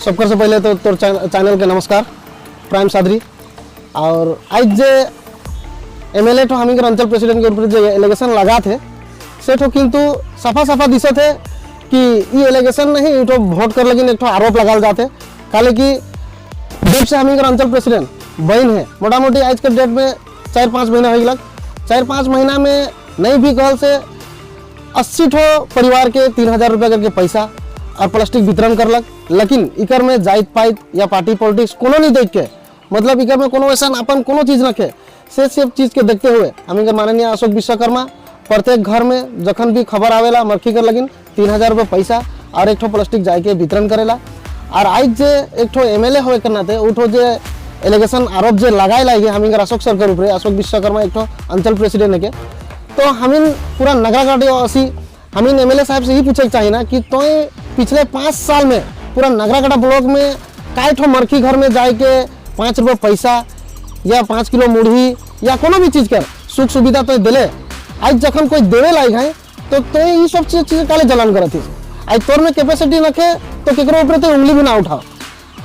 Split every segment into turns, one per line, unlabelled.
सबकर से पहले तो तोर चैनल के नमस्कार, प्राइम सादरी। और आज जे एमएलए ठो हमी के अंचल प्रेसिडेंट के ऊपर जे एलिगेशन लगा थे, से ठो किंतु सफा सफा दिसत है कि ये एलिगेशन नहीं, ये ठो वोट कर लेकिन एक ठो आरोप लगाल जाते। काले कि जब से हमी के अंचल प्रेसिडेंट बहन है, मोटा मोटी आज के डेट में 4-5 महीना हो गया। 4-5 महीना में नहीं भी कहल से 80 ठो परिवार के 3000 रुपया करके पैसा और प्लास्टिक वितरण करलक। लेकिन इकर में जाइत पाइत या पार्टी पॉलिटिक्स कोनो नहीं देख के, मतलब इकर में कोनो ऐसा अपन कोनो चीज रखे से सब चीज के देखते हुए हमें के माननीय अशोक विश्वकर्मा प्रत्येक घर में जखन भी खबर आवेला मरखी कर लगिन 3000 रुपये पैसा और एक ठो प्लास्टिक जाए के वितरण करेला। और आज जे एक ठो एमएलए होए के नाते उठो जे एलिगेशन आरोप जे लगाए लागे हमें अशोक सर के ऊपर, अशोक विश्वकर्मा एक ठो अंचल प्रेसिडेंट है के, तो हमिन पूरा नगराकाटा वासी हमिन एमएलए साहब से ही पूछे के चाहिए ना कि तो पिछले 5 साल में पूरा नगराकाटा ब्लॉक में काय ठो मरखी घर में जाए के 5 रुपये पैसा या 5 किलो मुढ़ी या कोनो भी चीज कर सुख सुविधा तो दिले। आज जखन कोई देवे लायक है तो ये सब चीज चीज काले जलन करत थी? आज तोर में कैपेसिटी नखे तो केकरो ऊपर तो उंगली भी ना उठाओ।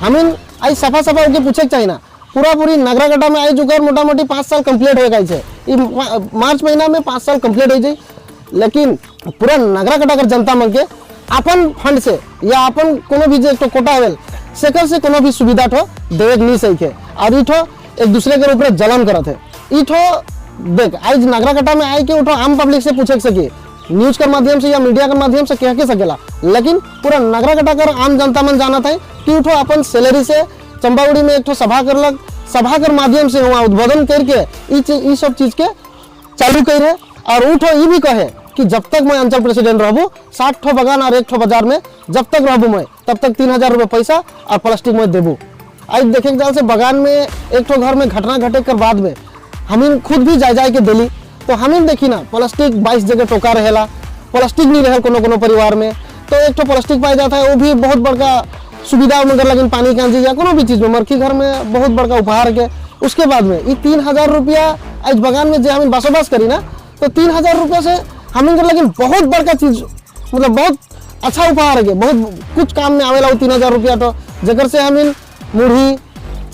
हमिन आज सफा सफा ओके पूछे के चाहिए ना, पूरा पूरी नगराकाटा में आज ओकर मोटा मोटी 5 साल कंप्लीट हो गई है। ई मार्च महीना में 5 साल कंप्लीट हो जाए, लेकिन पूरा नगराकाटा कर जनता मन के अपन फंड से या अपन कोनो भी जे एक ठो कोटा होल सेकर से कोनो भी सुविधा ठो देवे के नहीं सही के और ई ठो एक दूसरे के ऊपर जलन करत है। ई ठो देख, आज नगराकाटा में आए के उठो आम पब्लिक से पूछे के सकी, न्यूज के माध्यम से या मीडिया के माध्यम से कह के सकेला, लेकिन पूरा नगराकाटा कर आम जनता मन जानत है कि उठो अपन सैलरी से चंपागुड़ी में एक ठो सभा करलक, सभा कर माध्यम से वहाँ उद्बोधन करके ई सब चीज के चालू कर है। और उठो ई भी कहे कि जब तक मैं अंचल प्रेसिडेंट रहबू, 60 ठो बगान और एक ठो बाजार में जब तक रहबू मैं, तब तक 3000 रुपये पैसा और प्लास्टिक मैं देबू। आज देखे के जाल से बगान में एक ठो घर में घटना घटे कर बाद में हमीन खुद भी जाय जाय के दिली, तो हमीन देखी ना, प्लास्टिक 22 जगह टोका रहेला, प्लास्टिक नहीं रहे कोनो कोनो परिवार में। तो एक ठो प्लास्टिक पाई जाता है, वो भी बहुत बड़का सुविधा मगर लेकिन पानी कांजी या कोनो भी चीज में मरखी घर में बहुत बड़का उपहार के। उसके बाद में ये 3000 रुपया आज बगान में जो हम बसोबास करी ना, तो 3000 रुपया से हमीन के लेकिन बहुत बड़का चीज, मतलब बहुत अच्छा उपहार है, बहुत कुछ काम में आवेला वो 3000 रुपया। तो जकर से हमीन मुढ़ी,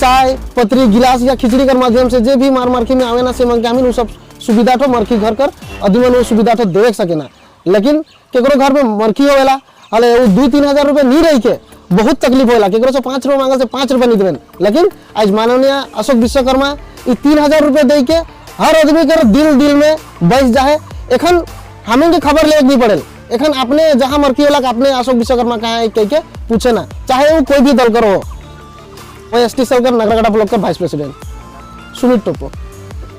चाय पत्री, गिलास या खिचड़ी कर माध्यम से जे भी मार मारखी में आवे ना से मन के हमीन उ सब सुविधा तो मरखी घर कर अधिमन वो सुविधा तो देवे सके ना। लेकिन केकरो घर में मरखी होवेला हले वो 2-3 हजार रुपये नहीं रही के बहुत तकलीफ होला, केकरो से 5 रुपये मांगल से 5 रुपये नहीं देवेन। लेकिन आज माननीय अशोक विश्वकर्मा ये 3000 रुपये दे के हर आदमी के दिल दिल में बस जाए। एखन हमें के खबर ले नहीं पड़ेल, एखन अपने जहाँ मरखी होला अपने अशोक विश्वकर्मा कहाँ है कह के पूछे ना, चाहे वो कोई भी दल कर हो। मैं एस टी सरकार, नगरकाटा ब्लॉक का वाइस प्रेसिडेंट सुमित टोप्पो।